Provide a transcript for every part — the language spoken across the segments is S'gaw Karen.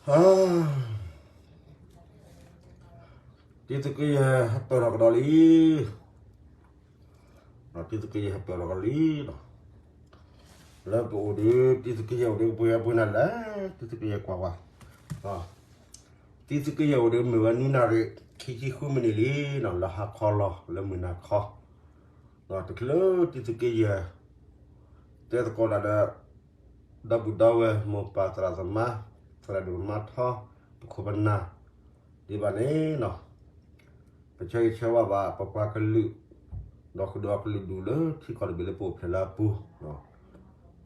တံၤသုးက့ယဲၢ်ဟဲပၢၢ်ထီၣ်ကဒီးလံ, တံၤသုးက့ယဲၢ်ဟဲပၢၢ်ထီၣ်ကဒီးလံ, လၢပအိၣ်ဒီး တံၤသုးက့ယဲၢ်အိၣ်ဒီးပှဲၤပှဲၤနၤလဲၣ်, တံၤသုးက့ယဲၢ်ကွၢ်ကွၢ်, တံၤသုးက့ယဲၢ်အိၣ်ဒီးမ့ၢ်ဝဲနွံနၣ်ရံၣ် ခံဆံဃုမံးနံးလံ, လၢဟါခီလီၤ လၢမုၢ်နၤခီ, တချုးလၢတံၤသုးက့ယဲၢ် တဲသကိးတၢ်ဒီး ဒီပုၢ်ဒီဝဲၢ်မိၢ်ပၢ်သရၣ်သမါ သရၣ်ဒိၣ်မါထီ ပခိၣ်ပနၢ် ဒ်ဘၣ်န့ၣ် ပဆၢဂ့ၤဆၢဝါဘၣ် ပပှၤကလုာ် ဒီးဃုာ်ဒီးကလုာ်ဒူၣ်လၢထံကီၢ်တဘ့ၣ်လၢပအိၣ်ဖျဲၣ်လၢအပူၤ,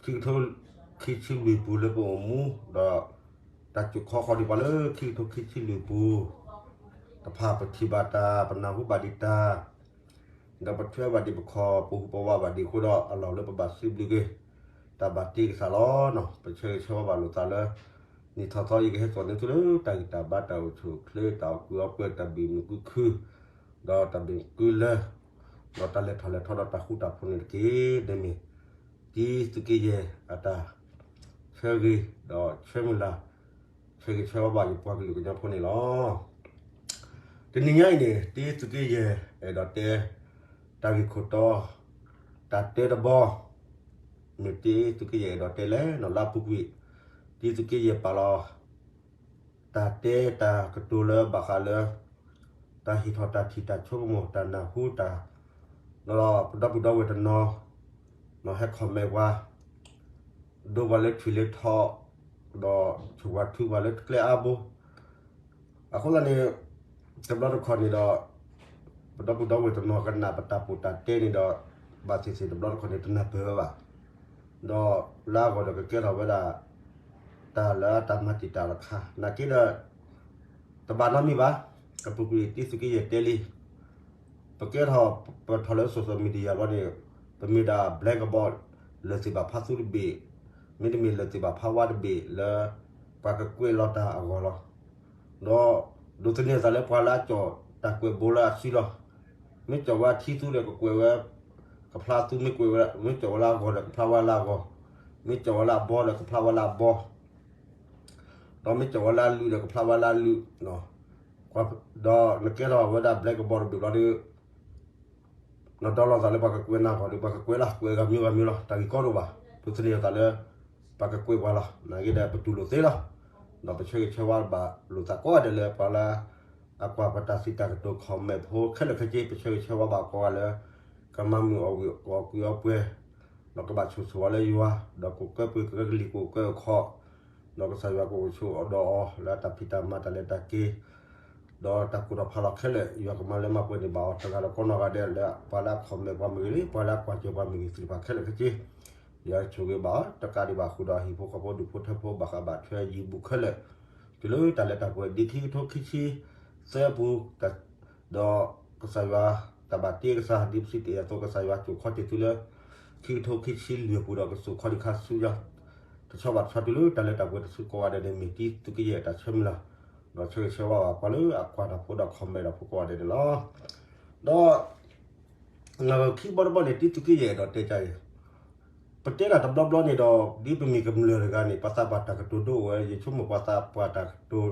ခံကထိခံဆံလွံၢ်ပူၤလၢပအိၣ်မူ ဒီးတၢ်စိာ်ခီဃီဒံးပှၤလၢခံကထိခံဆံလွံၢ်ပူၤ, တဖၣ်ပထံၣ်ဘၣ်တၢ် ပနၢ်ဟူဘၣ်ဒံးတၢ် ဒီးပထွဲဘၣ်ဒံးပခီၣ် ပဟူးပဝးဘၣ်ဒံးအဃိဒီး အလီၢ်လၢပဘၣ်စံးဘျုးက့ၤ တၢ်ဘၣ်တ့ကစၢ်လီၤ. ပဆၢဂ့ၤဆၢဝါဘၣ်လိာ်သးလၢ နံၣ်ထီၣ်သီယကဟဲစိာ်န့ၢ်သုလၢတၢ်ဂံၢ်တၢ်ဘါ တၢ်အိၣ်ဆူၣ်အိၣ်ချ့ တၢ်အီၣ်ကုၢ်အီပှဲၤ တၢ်ဘံၣ်မုာ်ကုခု ဒီးတၢ်ဘံၣ်ကုလၢ ဒီးတၢ်လဲၤထီၣ်လဲၤထီဒီးတၢ်ဃူတၢ်ဖိးန့ၣ်တက့ၢ်. န့ၣ်မ့ၢ် တံၤသုးက့ယဲၢ်အတၢ်ဆၢဂ့ၤ ဒီးဆၢမုၢ်လၢ် ဆၢဂ့ၤဆၢဝါဘၣ်ယပှၤကလုာ်ကညီဖိန့ၣ်လီၤ. တနံၤညါအံၤန့ၣ် တံၤသုးက့ယဲၢ်အဲၣ်ဒိးတဲ တၢ်ဂ့ၢ်ခိၣ်တီ တၢ်တဲတဘီ မ့ၢ်တံၤသုးက့ယဲၢ်အဲၣ်ဒိးတဲလဲၣ်န့ၣ် လၢအပူၤကွံာ် တံၤသုးက့ယဲၢ်ပာ်လီၤ တၢ်တဲတၢ်ကတိၤလၢဘၣ်ဃးလၢ တၢ်ဟ့ၣ်ထီၣ်တၢ်ထံၣ်တၢ်ဆိကမိၣ် တၢ်နၢ်ဟူတၢ် ဒီးပဒီပုၢ်ဒီဝဲၢ်တနီၤ ဟဲ comment ပှၤ ဒိပှၤလၢထွံၣ်လၢထီ ဒီးဆိၣ်ပှၤထုပှၤလၢကျဲအါဘိ အဃိသတးန့ၣ် တဘျီတခီၣ်န့ၣ်ဒီး ပဒီပုၢ်ဒီဝဲၢ်တနီၤကနၣ်ပတၢ်ပိာ်တၢ်တဲန့ၣ်ဒီး ဘၣ်သ့ၣ်သ့ၣ်တဘျီတခီၣ်န့ၣ် တနၢ်ပၢၢ်ဝဲဘၣ်. ဒီးလၢအဂီၢ်ဒီးကကဲထီၣ်ဝဲဒၣ် တၢ်လၢအတၢ်မၤတံာ်တာ်တခါ နာ်က့ဒီး တဘၣ်နီတမံၤဘၣ်. အပူၤကွံာ်တံၤသုးက့ယဲၢ်တဲလံ ပကဲထီၣ် ပထီၣ်လၢ social media ဘျီန့ၣ် ပမ့ၢ်ဒၣ် black board လၢာ်သ့ၣ်ဘၣ်ဖးသူတဘ့ၣ်, မ့တမ့ၢ်လၢာ်သ့ၣ်ဘၣ်ဖးဝါတဘ့ၣ်လၢ ပှၤကကွဲးလီၤတၢ်အဂီၢ်လီၤ. ဒီး ဒိးသန့ၤအသးလၢပှၤလၢအကၠီၣ်တၢ်ကွဲးဘိလၢအစုလီၤ. မ့ၢ်ကၠီၣ်ဝဲအထံသူဒီးကကွဲးဝဲ ကဖျါသူ, မ့ၢ်ကွဲးဝဲ, မ့ၢ်ကၠီၣ်ဝဲလၢအဂီၤဒီးကဖျါဝဲလၢအဂီၤ, မ့ၢ်ကၠီၣ်ဝဲလၢအဘီဒီးကဖျါဝဲလၢအဘီ ဒီးမ့ၢ်ကၠီၣ်ဝဲလၢအလုၢ်ဒီးကဖျါဝဲလၢအလုၢ်, ဒီးနကဲထီၣ်ဝဲဒၣ် black board တဘ့ၣ်ဘျီဒီး နဒီလီၤသးလၢပှၤကကွဲးနၤအဂီၢ်ဒီး ပှၤကကွဲးလီၤ ကွဲးဂၤမံၤဂၤမံၤလီၤ တၢ်ဂ့ၢ်ကီဒိၣ်ဘၣ်. ဒိးသန့ၤအသးလၢ ပှၤကကွဲးပှၤလီၤ နာ်က့ဒီးပတူၢ်လိာ်သ့လီၤ. ဒီးပဆၢဂ့ၤဆၢဝါဘၣ်လိာ်သးကိးဂၤဒဲးလၢပှၤလၢ အကွၢ်ပတၢ်စံးတၢ်ကတိၤ comment ဖိခဲလၢာ်ခဲဆ့ ပဆၢဂ့ၤဆၢဝါဘၣ်ကိးဂၤလၢ ကမၤမုာ်အီၣ်ဝံၤအီၣ်ကုၢ်အီပှဲၤ ဒီးကဘၣ်ဆိၣ်ဂ့ၤဆိၣ်ဝါလၢယွၤ ဒီးကကဲပှ့ၤကကဲကလံၤကအိၣ်ကဲအိၣ်ခီ ဒီးကစၢ်ယွၤကအိၣ်ဆိးအီၤဒီးအီၤ လၢအတၢ်ဖံးတၢ်မၤတၢ်လဲၤတၢ်က့ၤ ဒီးတၢ်ကူၣ်ထီၣ်ဖးလီၤခဲလၢာ် ယွၤကမၤလၢမၤပှဲၤန့ၢ်ဘၣ်အီၤ တဂၤဒီးကိးနီၢ်ဂၤဒဲးလၢ ပှၤလၢအ comment ပှၤမ့ၢ်ဂ့ၤ ပှၤလၢအကွၢ်စၢၤပှၤမ့ၢ်ဂ့ၤ သ့ၣ်တဖၣ်ခဲလၢာ်ခဲဆ့ ယွၤဆိၣ်ဂ့ၤဘၣ်အီၤ တကးဒံးဘၣ်ဃုာ်ဒီးဟံၣ်ဖိဃီဖိဒူၣ်ဖိထၢဖိဘၣ်ဃးဘၣ်ထွဲယံၤဘူးခဲလၢာ် တုၤလၢတၢ်လၢတၢ်ပှဲၤဒ်ခံကထိခံဆံသၢပူၤ ဒီးကစၢ်ယွၤတၢ်ဘၣ်တ့ကစၢ် ဒ်ပစံးတ့ၢ်အသိး ကစၢ်ယွၤစိာ်ခီတ့ၢ်သုလၢ ခံကထိခံဆံလွံၢ်အပူၤဒီး ကစိာ်ခီဒံးခါဆူညါ တဆီဘၣ်တဆီ တုၤလၢတၢ်လၢတၢ်ပှဲၤတစုကိးဂၤဒဲးန့ၣ် မ့ၢ်တံၤသုးက့ယဲၢ်တၢ်ဆၢမုၢ်လၢ် ဒီးဆၢဂ့ၤဆၢဝါဘၣ်ပှၤလၢအကွၢ်တၢ်ဖိဒီး comment တၢ်ဖိကိးဂၤဒဲးန့ၣ်လီၤ. ဒီး နၢ်ခံဘီတဘီန့ၣ် တံၤသုးက့ယဲၢ်အဲၣ်ဒိးတဲကါအံၤ ပတဲတၢ်တဘျီဘျီန့ၣ်ဒီး ဒ်ပမ့ၢ်ကမျၢၢ်တဂၤန့ၣ် ပှၤသးပှၢ်တၢ်ကတိၤဒိအိၣ်ဝဲ ယဆိကမိၣ်ပှၤသးပှၢ်တၢ်ကတိၤ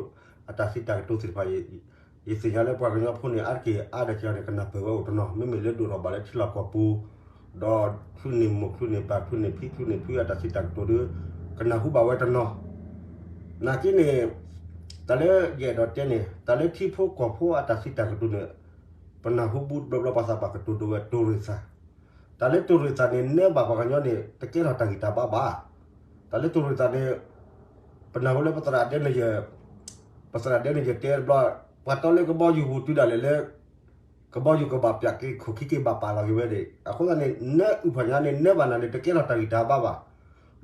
အတၢ်စံးတၢ်ကတိၤသ့ၣ်တဖၣ် ယသ့ၣ်ညါလၢပှၤကညီဖိန့ၣ် အါတက့ၢ်အါန့ၣ် ကနၢ်ပၢၢ်ဝဲအိၣ်တနီၤ မ့မ့ၢ်လၢဒိၣ်ထီၣ်ဘၣ်လၢထံလီၢ်ကီၢ်ပူၤ ဒီးချုးန့ၢ်မိၢ်ချုးန့ၢ်ပၢ်ချုးန့ၢ်ဖံချုးန့ၢ်ဖုအတၢ်စံးတၢ်ကတိၤဒီး ကနၢ်ဟူဘၣ်ဝဲတနီၤ နာ်က့န့ၣ် တၢ်လၢယအဲၣ်ဒိးတဲန့ၣ် တၢ်လၢထံဖိကီၢ်ဖိအတၢ်စံးတၢ်ကတိၤန့ၣ် ပနၢ်ဟူဘူးတဘျီဘျီ ပှၤသးပှၢ်ကတိၤဒိဝဲတိၢ်ရ့ၣ်သၣ် တၢ်လၢတိၢ်ရ့ၣ်သၣ်န့ၣ် နဲဘၣ်ပှၤကညီန့ၣ် တကဲထီၣ်တၢ်ဂံၢ်တၢ်ဘါဘၣ်. တၢ်လၢတိၢ်ရ့ၣ်သၣ်န့ၣ် ပနၢ်ဟူလၢပသရၣ်ဒဲန့ၣ်ယဲၢ် ပသရၣ်ဒဲန့ၣ်ယဲၢ်တဲတဘျီ ပှၤတီလၢကဘီယူၤပူၤတုၤဒၣ်လဲာ်လၢ ကဘီယူၤကဘၣ်ပျးက့ၤခိၣ်ခံက့ၤဘၣ်ပာ်လီၤက့ၤဝဲန့ၣ် အဃိသတးန့ၣ် နဲအုၣ်ဖးညါန့ၣ် နဲဘၣ်နၤန့ၣ် တကဲထီၣ်တၢ်ဂံၢ်တၢ်ဘါဘၣ်.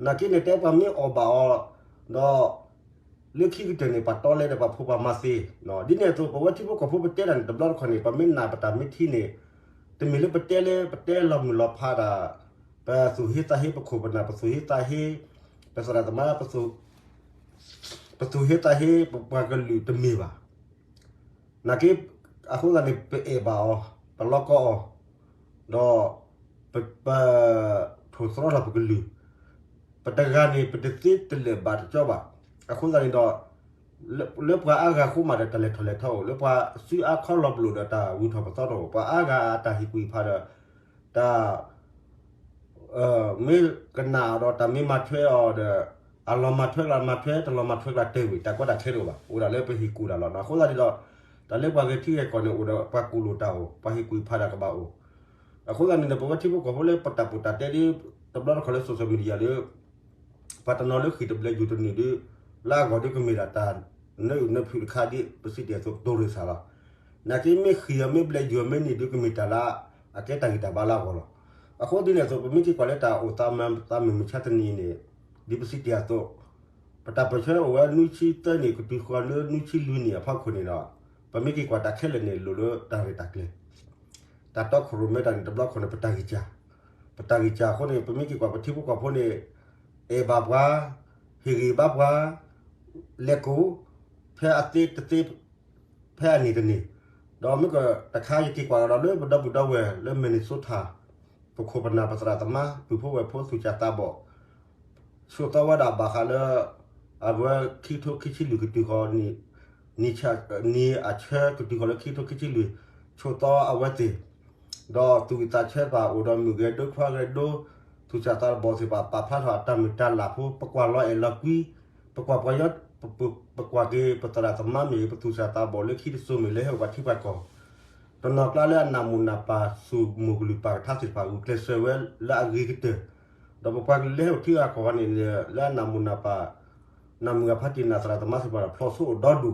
နာ်က့န့ၣ် တဲပှၤမ့ၢ်အီၣ်ဘၣ်အီၤ ဒီး လၢခံကတၢၢ်န့ၣ် ပှၤတီလဲဒီးပှၤဖိပှၤမါသ့ ဒ်န့ၣ်အသိး ပဝဲထံဖိကီၢ်ဖိပတဲတၢ်န့ၣ် တဘျီတခီၣ်န့ၣ် ပမ့ၢ်နာ်ပတၢ်မ့ၢ်ထံန့ၣ် တမ့ၢ်လၢပတဲလၢ ပတဲလီၤမုၢ်လီၤဖးတၢ် ပသူၣ်ဟ့သးဟ့ပခိၣ်ပနၢ် ပသူၣ်ဟ့သးဟ့ ပသရၣ်သမါ ပသူၣ်ဟ့သးဟ့ ပပှၤကလုာ်တမ့ၢ်ဘၣ်. နာ်က့ အဃိသတးန့ၣ် ပအဲၣ်ဘၣ်အီၤ ပလီကီအီၤ ဒီး ပ ပထိၣ်သတြီထီၣ်ပကလုာ် ပတဂၤန့ၣ် ပတသ့တလၢာ်ဘၣ်တကၠီဘၣ်. အဃိသတးန့ၣ်ဒီး လၢပှၤအါဂၤဃိမးဒီးတၢ်လဲၤထီၣ်လဲၤထီအိၣ်, လၢပှၤစုအါခီလီၤပလိာ်ဒီးတၢ်ဝံထီၣ်ပသီထီၣ်အိၣ်, ပှၤအါဂၤအတၢ်ဟ့ၣ်ကူၣ်ဟ့ၣ်ဖးဒီး တၢ် မ့ၢ်ကနၣ်အီၤဒီးတၢ်မ့ၢ်မၤထွဲအီၤဒီး အလီၤမၤထွဲကျါမၤထွဲ, တလီၤမၤထွဲကျါတဲဝံၤ, တၢ်ကီတၢ်ခဲတအိၣ်ဘၣ်, အိၣ်ဒၣ်လၢပဟ့ၣ်ကူၣ်တၢ်လီၤ. အဃိသတးဒီး တၢ်လၢပှၤဂဲၤထံဂဲၤကီၢ်န့ၣ် အိၣ်ဒီးပှၤကူၣ်လိာ်တၢ်အိၣ်, ပှၤဟ့ၣ်ကူၣ်ဟ့ၣ်ဖးတၢ်ကဘၣ်အိၣ်. အဃိသတးန့ၣ်ဒီး ပဝဲထံဖိကီၢ်ဖိလၢပတၢ်ပီးတၢ်တဲဒ် တဘျီတခီၣ်လၢ social media လၢ ပှၤတနီၤလၢဃံၢ်တဘျဲၣ်ယုၢ်တနုာ်ဒီး လၢအဂီၢ်ဒီးကမ့ၢ်ဒၣ်တၢ်နၢအုၣ်နၢဖုးတခါဒ်ပစံးတ့ၢ်အသိး တိၢ်ရ့ၣ်စၢ်လီၤ. နာ်က့မ့ၢ်ဃံၢ်အီၤမ့ၢ်ဘျဲၣ်ယုၢ်အီၤမ့ၢ်န့ၣ်ဒီး ကမ့ၢ်တၢ်လၢအကဲတၢ်ဂံၢ်တၢ်ဘါလၢအဂီၢ်လီၤ. အဃိဒ်န့ၣ်အသိး ပမ့ၢ်က့ၤကွၢ်လၢတၢ်အိၣ်သးမၤသးမုၢ်မဆါတနံၤအံၤန့ၣ် ဒ်ပစံးတ့ၢ်အသိး ပတၢ်ပၢၢ်ဆၢအိၣ်ဝဲနွံဆံသၢနံၣ် ကတုၤဃီၤလၢနွံဆံလွံၢ်နံၣ်အဖီခိၣ်န့ၣ်ဒီး ပမ့ၢ်က့ၤကွၢ်တၢ်ခဲလၢာ်န့ၣ် လိၣ်လၢတၢ်ရဲၣ်တၢ်ကျဲၤ တၢ်တီခိၣ်ရိၣ်မဲတၢ်န့ၣ် တဘျီတခီၣ်န့ၣ် ပတၢ်ဂံၢ်စၢ်, ပတၢ်ဂံၢ်စၢ်အဃိန့ၣ် ပမ့ၢ်က့ၤကွၢ်ပထံဖိကီၢ်ဖိန့ၣ် အဲၣ်ဘၣ်ပှၤ, ဟ့ၣ်ဂံၢ်ဘါပှၤ, လဲၤကိၣ်, ဖဲအသ့တသ့, ဖဲအန့ၢ်တန့ၢ်, ဒီးမ့ၢ်ကတခါယက့ၤကွၢ်ဒီးလၢပဒီပုၢ်ဒီဝဲၢ်လၢ Minnesota ပခိၣ်ပနၢ်ပသရၣ်သမါ ပုၢ်ဖိဝဲၢ်ဖိသူၣ်စၢ်သးဘီၣ် ဆိးသီဝဲဒၣ်ဘၣ်ဃးလၢ အဝဲခံကထိခံဆံလွံၢ်ကတုၤဃီၤ နံၣ်အဆၢကတုၤဃီၤလၢခံကထိခံဆံလွံၢ် ဆိးသီအဝဲသ့ၣ်, ဒီးသူၣ်ဝံၣ်သးဆၢတဖၣ်အိၣ်ဒီးမုၣ်ဂဲၤဒိခွါဂဲၤဒိ သူၣ်စၢ်သးဘီၣ်သ့ၣ်တဖၣ် ပာ်ဖျါထီၣ်အတၢ်မုၢ်တၢ်လၢ်ဖိ ပကွၢ်လီၤအဲၣ်လီၤကွံ ပကွၢ်ပှၤကညီ ပကွၢ်က့ၤပသရၣ်သမါမ့ၢ်ဂ့ၤ ပသူၣ်စၢ်သးဘီၣ်လၢခံတစိၤမ့ၢ်ဂ့ၤ လၢဟဲအိၣ်ပှၤထံပှၤကီၢ် တနီၤကျါလၢအနၢ်မိၢ်နၢ်ပၢ် ဆူၣ်မိၢ်ကလုၢ်ပၢ်ကထါသ့ၣ်တဖၣ် ဂုာ်ကျဲးစၢးဝဲလၢအဂ့ၤကတၢၢ်, ဒီးပပှၤကလုာ်လၢဟဲအိၣ်ထံဂၤကီၢ်ဂၤန့ၣ် လၢအနၢ်မိၢ်နၢ်ပၢ် နၢ်မုၢ်ဂၤဖးတံၢ်နၢ်သရၣ်သမါသ့ၣ်တဖၣ်ဒီး ဖျိးဆိအိၣ်ဒီဒူၣ်, ဒီ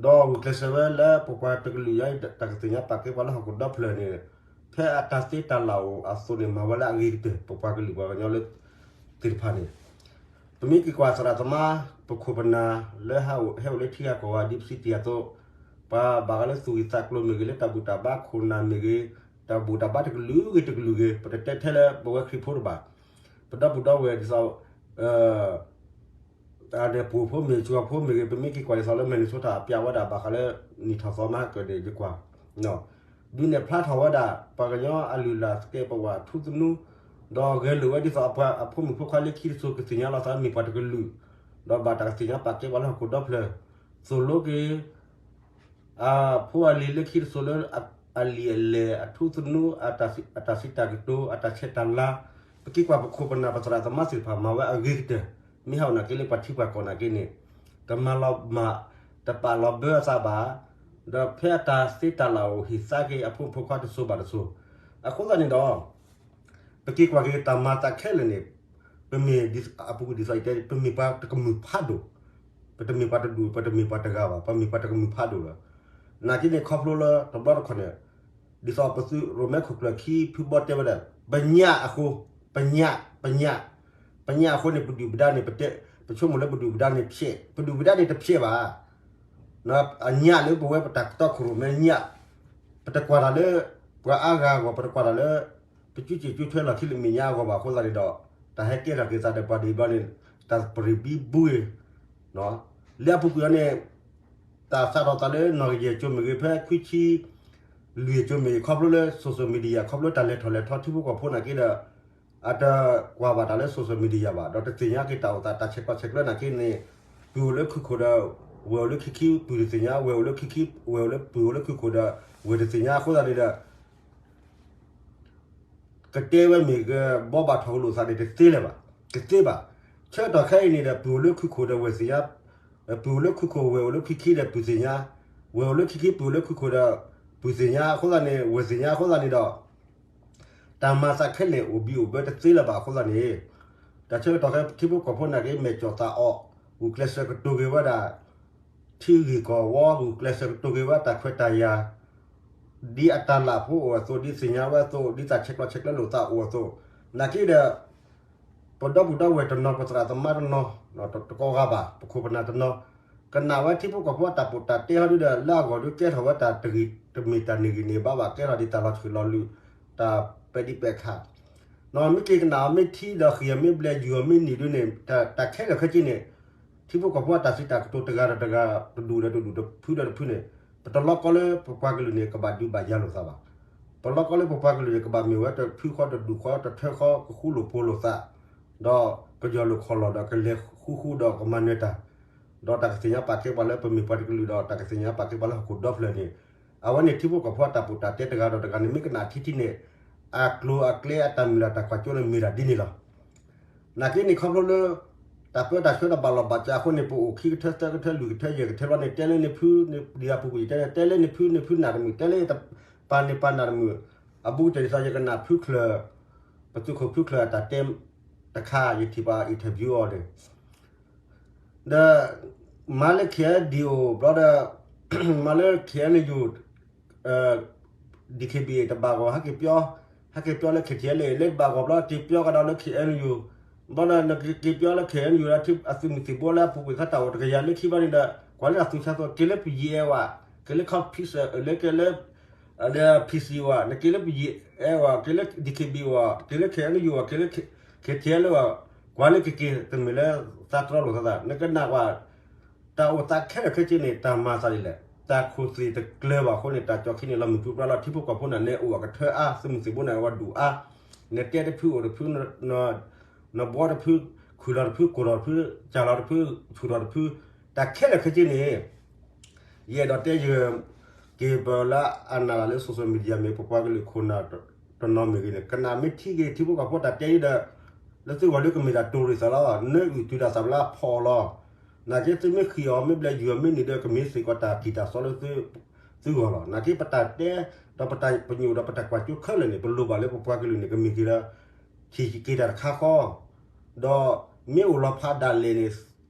းဂုာ်ကျဲးစၢးဝဲလၢပပှၤတကလုာ်အံၤ တၢ်ကသ့ၣ်ညါပာ်ကဲပှၤလၢဟီၣ်ခိၣ်ဒီဖျၢၣ်န့ၣ် ဖဲအတၢ်သ့တၢ်လၢ်အိၣ်အသိးန့ၣ် မၤဝဲလၢအဂ့ၤကတၢၢ် ပပှၤကလုာ်ပှၤကညီလၢ သ့ၣ်တဖၣ်န့ၣ် ပမ့ၢ်က့ၤကွၢ်သရၣ်သမါ ပခိၣ်ပနၢ် လၢဟဲအိၣ်လၢထံဂၤကီၢ်ဂၤ ဒ်ပစံးတ့ၢ်အသိး, ပှၤဘၣ်ဃးလၢသူၣ်ဂ့ၤသးကျိၤမ့ၢ်ဂ့ၤ လၢတၢ်ဘူၣ်တၢ်ဘါခိၣ်နၢ်မ့ၢ်ဂ့ၤ, တၢ်ဘူၣ်တၢ်ဘါတကလုာ်ဂ့ၤတကလုာ်ဂ့ၤ ပတတဲထဲလၢပဝဲခရံာ်ဖိတဘၣ်, ပဒီပုၢ်ဒီဝဲၢ်ဒ်သိး ပှၤဖိမ့ၢ်ဂ့ၤ ပှၤဖိမ့ၢ်ဂ့ၤ ပမ့ၢ်က့ၤကွၢ်ဒ်သိးလၢ Minnesota အပျးဝဲဒၣ်ဘၣ်ဃးလၢ နံၣ်ထီၣ်သီမဟါကၢၣ်န့ၣ် ယကွၢ် ဒုးနဲၣ်ဖျါထီၣ်ဝဲဒၣ် ပှၤကညီအလုၢ်အလၢ်သကဲးပဝးထူသနူ, ဒီးဂဲၤလိာ်ဝဲဒ်သိးအဖိမုၣ်ဖိခွါလၢခံတစိၤကသ့ၣ်ညါလီၤသးမ့ၢ်ပှၤတကလုာ်, ဒီးဘၣ်တၢ်ကသ့ၣ်ညါပာ်ကဲပှၤလၢဟီၣ်ခိၣ်ဒီဖျၢၣ်, သိၣ်လိက့ၤ အဖိအလံၤလၢခံတစိၤလၢ အလံာ်အလဲၢ်အထူသနူ အတၢ်စံးတၢ်ကတိၤ အတၢ်ဆဲးတၢ်လၤ, ပက့ၤကွၢ်ပခိၣ်ပနၢ်ပသရၣ်သမါသ့ၣ်တဖၣ်မၤဝဲအဂ့ၤကတၢၢ်, မ့ၢ်ဟးအိၣ်နာ်က့လၢပှၤထံပှၤကီၢ်နာ်က့န့ၣ်, တမၤလီၤမၢ် တပာ်လီၤဘၢအသးဘၣ်, ဒီးဖဲအတၢ်သ့တၢ်လၢ်အိၣ်ဟ့ၣ်သါက့ၤအဖိမုၣ်ဖိခွါတစိၤဘၣ်တစိၤ, အဃိသတးန့ၣ်ဒီး ပက့ၤကွၢ်က့ၤတၢ်မၤသးခဲလၢာ်န့ၣ်, ပမ့ၢ်အပူၤကွံာ်ဒ်သိးအံၤတဲ ပမ့ၢ်ပှၤတကမုာ်ဖးဒိၣ်, ပတမ့ၢ်ပှၤတဒူၣ် ပတမ့ၢ်ပှၤတဂၤဘၣ် ပမ့ၢ်ပှၤတကမုာ်ဖးဒိၣ်လီၤ. နာ်က့န့ၣ်ခီဖျိလၢတဘျီတခီၣ်န့ၣ်, ဒ်သိးပသုးရိၣ်မဲခိၣ်ကျၢၢ်ခံဖုဘီတဲဝဲဒၣ် ပညၣ်အဃိ, ပညၣ် ပညၣ်, ပညၣ်အဃိန့ၣ် ပဒုၣ်ပဒါန့ၣ် ပတဲ, ပဆိကမိၣ်လၢပဒုၣ်ပဒါန့ၣ်ဖျဲး, ပဒုၣ်ပဒါန့ၣ်တဖျဲးဘၣ် အညၣ်လၢပဝဲပတၢ်ကတီခိၣ်ရိၣ်မဲညၣ်, ပတကွၢ်တၢ်လၢ ပှၤအါဂၤအဂီၢ် ပတကွၢ်တၢ်လၢ ပကၠူကၠ့ၣ်ကၠူထွဲလီၢ်ခံလၢမဲာ်ညါအဂီၢ်ဘၣ်အဃိသတးန့ၣ်ဒီး, တၢ်ဟဲကဲထီၣ်က့ၤသးဒီးပှၤဒံးဘျီန့ၣ်, တၢ်ပရံးဘံဘူဂ့ၤ, လၢအပူၤကွံာ်အီၤန့ၣ်, တၢ်စးထီၣ်သးလၢနီၢ်ကယဲၢ်ကၠိမ့ၢ်ဂ့ၤ ဖဲခွံဆံလွံၢ်ကၠိမ့ၢ်ဂ့ၤ ခီဖျိလၢ social media ခီဖျိတၢ်လဲၤထီၣ်လဲၤထီထံဖိကီၢ်ဖိနာ်က့ဒီး အတကွၢ်ဘၣ်တၢ်လၢ social media ဘၣ် ဒီးတသ့ၣ်ညါက့ၤတၢ်အိၣ်သးတၢ်ဆဲးကျိးဆဲးကျၢနာ်က့န့ၣ်, ပုၢ်အိၣ်လၢခုၣ်ခိၣ်ဒီး ဝဲၢ်အိၣ်လၢခံခံ ပုၢ်တသ့ၣ်ညါ ဝဲၢ်အိၣ်လၢခံခံ ဝဲၢ်အိၣ်လၢပုၢ်အိၣ်လၢခုၣ်ခိၣ်ဒီး ဝဲၢ်တသ့ၣ်ညါအဃိသတးန့ၣ်ဒီး ကတဲဝဲမ့ၢ်ဂ့ၤ ဘီဘၣ်ထီၣ်ကလိာ်သးန့ၣ်တသ့လၢၤဘၣ်, တသ့ဘၣ်. ဆၢကတီၢ်ခဲအံၤန့ၣ်ဒီး ပုၢ်အိၣ်လၢခုၣ်ခိၣ်ဒီးဝဲၢ်သ့ၣ်ညါ, ပုၢ်အိၣ်လၢခုၣ်ခိၣ် ဝဲၢ်အိၣ်လၢခံခံဒီးပုၢ်သ့ၣ်ညါ, ဝဲၢ်အိၣ်လၢခံခံ ပုၢ်အိၣ်လၢခုၣ်ခိၣ်ဒီး ပုၢ်သ့ၣ်ညါအဃိသတးန့ၣ် ဝဲၢ်သ့ၣ်ညါအဃိသတးန့ၣ်ဒီး တၢ်မၤသးခဲလၢာ်အိၣ်ဘံၣ်အိၣ်ဘၢတသ့လၢၤဘၣ်အဃိသတးန့ၣ်, တၢ်ဆၢကတီၢ်ခဲထံဖိကီၢ်ဖိနာ်က့ မဲာ်ကၠီၣ်သးအီၣ် ဂုာ်ကျဲးစၢးကတိၤက့ၤဝဲဒၣ် ထံဂ့ၢ်ကီၢ်ဝီ ဂုာ်ကျဲးစၢးကတိၤက့ၤဝဲတၢ်ခွဲးတၢ်ယာ် ဒ်အတၢ်လၢ်ဖိအိၣ်အသိး ဒ်သ့ၣ်ညါဝဲအသိး ဒ်တၢ်ဆဲးကျိးဆဲးကျၢလိာ်သးအိၣ်အသိး, နာ်က့ဒီး ပဒီပုၢ်ဒီဝဲၢ်တနီၤ ပသရၣ်သမါတနီၤ တကိးဂၤဘၣ် ပခိၣ်ပနၢ်တနီၤ ကနၣ်ဝဲထံဖိကီၢ်ဖိအတၢ်ပီးတၢ်တဲဟီဒ်ဒီး လၢအဂီၢ်ဒ်ကဲထီၣ်ဝဲတၢ်တဂ့ၤ တမ့ၢ်တၢ်န့ၢ်ဂံၢ်န့ၢ်ဘါဘၣ် ကဲထီၣ်ဒ်တၢ်လီၤဆှုၣ်လီၤလုၢ် တၢ်ပဲာ်ဒံးပဲာ်ခါ မ့ၢ်က့ၤကနၣ်အီၤမ့ၢ်ထံဒီးဃံၢ်အီၤမ့ၢ်ဘျဲၣ်ယုၢ်အီၤမ့ၢ်နံၣ်ဒ်န့ၣ် တၢ်ခဲလၢာ်ခဲဆ့န့ၣ် ထံဖိကီၢ်ဖိအတၢ်စံးတၢ်ကတိၤတဂၤဒီးတဂၤ တဒူၣ်ဒီးတဒူၣ် တဖုဒီးတဖုန့ၣ် ပတလီကီလၢပပှၤကလုာ်န့ၣ် ကဘၣ်ဒုးဘၣ်ယၤလိာ်သးဘၣ်. ပလီကီလၢပပှၤကလုာ်န့ၣ် ကဘၣ်မ့ၢ်ဝဲတဖုဃီတဒူၣ်ဃီတထၢဃီ ကဃူလိာ်ဖိးလိာ်သး ဒီးကယီၢ်လိာ်ခီၣ်လီၢ်ဒီးကလဲၤဃူဃူဒီးကမၤနၢၤတၢ် ဒီးတၢ်ကသ့ၣ်ညါပာ်ကဲပှၤလၢပမ့ၢ်ပှၤတကလုာ်ဒီး တၢ်ကသ့ၣ်ညါပာ်ကဲပှၤလၢဟီၣ်ခိၣ်ဒီဖျၢၣ်န့ၣ်, အဝဲန့ၣ်ထံဖိကီၢ်ဖိအတၢ်ပီးတၢ်တဲတဂၤဒီးတဂၤန့ၣ် မ့ၢ်ကနၣ်ထံထံန့ၣ်, အကျိၤအကျဲအတၢ်မုၢ်လၢ်တၢ်ကွၢ်စိန့ၣ်မ့ၢ်ဒၣ်ဒ်န့ၣ်လီၤ. နာ်က့န့ၣ်ခီဖျိလၢ တၢ်ပၢတၢ်ဆှၢဒီးဘၣ်လီၤဘၣ်စးအဃိန့ၣ် ပအိၣ်ခံကထၢသၢကထၢလွံၢ်ကထၢယဲၢ်ကထၢဘျီန့ၣ် တဲလၢန့ၣ်ဖု, ဒ်အပူၤကွံာ်ယတဲန့ၣ် တဲလၢန့ၣ်ဖုန့ၣ်ဖုနၢ်တမုာ် တဲလၢပာ်န့ၣ်ပာ်နၢ်တမုာ်, အဘူးကတၢၢ်ဒ်သိးယကနၣ်ဖုချၢၣ်, ပသုးခိၣ်ဖုချၢၣ်အတၢ်တဲတခါ ယထံၣ်ပှၤ interview အီၤန့ၣ် ဒီး မၤလၢ K N D O ဘျီဒီး မၤလၢ K N U, DKBA တဘၣ်ဂီၢ် ဟဲက့ၤပျီ, ဟဲက့ၤပျီလၢ K T L A လၢတဘၣ်ဂီၢ်ဘျီ က့ၤပျီကဒီးလၢ K N U, ဘျီဒီးနက့ၤပျီလၢ K N U လၢအသုးမုၢ်သံၣ်ဘိလၢအပူၤကွံာ်သးတၢ်အိၣ်တကယၤလၢခံဘျီန့ၣ်ဒီး ကွၢ်လၢတၢ်သူၣ်ဆါသီ က့ၤလၢပယဲၢ်ဝဲ, က့ၤလၢ ခီဖံးစၢၣ် လၢက့ၤလၢ လၢ P C ဝဲ, နက့ၤလၢပယဲၢ်ဝဲ, က့ၤလၢ DKBA ဝဲ, က့ၤလၢ K N U ဝဲ, က့ၤလၢ K T L A ဝဲ, ကွၢ်လၢကက့ၤတမ့ၢ်လၢသးတြီလိာ်သးသး နကနၣ်ကွၢ် တၢ်အိၣ်သးခဲလၢာ်ခဲဆ့န့ၣ် တၢ်မၤသးဒ်လဲၣ်, တၢ်ခိၣ်သ့ၣ်တကျၢၤဘၣ်အဃိန့ၣ် တၢ်ကၠီခံန့ၣ် လီၤမုၢ်ပြံပြါလီၤ. ထံဖိကီၢ်ဖိန့ၣ် နအိၣ်အကထၢအါ, သုးမုၢ်သံၣ်ဘိန့ၣ် အဝဲဒူၣ်အါ, နတဲတဖုအိၣ်တဖု, နဘှီတဖု, ခုၣ်လီၤတဖု, ကိၢ်လီၤတဖု, ကၢ်လီၤတဖု, ဆူၣ်ထီၣ်တဖု, တၢ်ခဲလၢာ်ခဲဆ့န့ၣ် ယအဲၣ်ဒိးတဲယ က့ၤပၢလၢအနၢ်လၢ social media မ့ၢ် ပပှၤကလုာ်ခိၣ်နၢ်တနီၤမ့ၢ်ဂ့ၤန့ၣ် ကနၣ်မ့ၢ်ထံၣ်ဂ့ၤ ထံဖိကီၢ်ဖိတၢ်တဲအံၤဒီး လၢသုဂီၢ်လၢကမ့ၢ်ဒၣ်တိၢ်ရ့ၣ်သးလီၤ, နအုၣ်တုၤဒၣ်သးလၢအဖီၣ်အီၤလီၤ. နာ်က့သုမ့ၢ်ဃံးအီၤ မ့ၢ်ဘျဲးယုာ်အီၤ မ့ၢ်န့ၣ်ဒီး ကမ့ၢ်စ့ၢ်ကီးတၢ်ထံၣ်တၢ်စီလၢသုဂီၢ်လီၤ. နာ်က့ပတၢ်တဲ ဒီးပတၢ်ပညိၣ်ဒီးပတၢ်ကွၢ်စိခဲလၢာ်န့ၣ် ပလိၣ်ဘၣ်လၢပပှၤကလုာ်န့ၣ် ကမ့ၢ်က့ၤလၢ ထံၣ်က့ၤတၢ်တခါဃီ ဒီးမ့ၢ်အိၣ်လီၤဖးဒၣ်လဲာ်န့ၣ်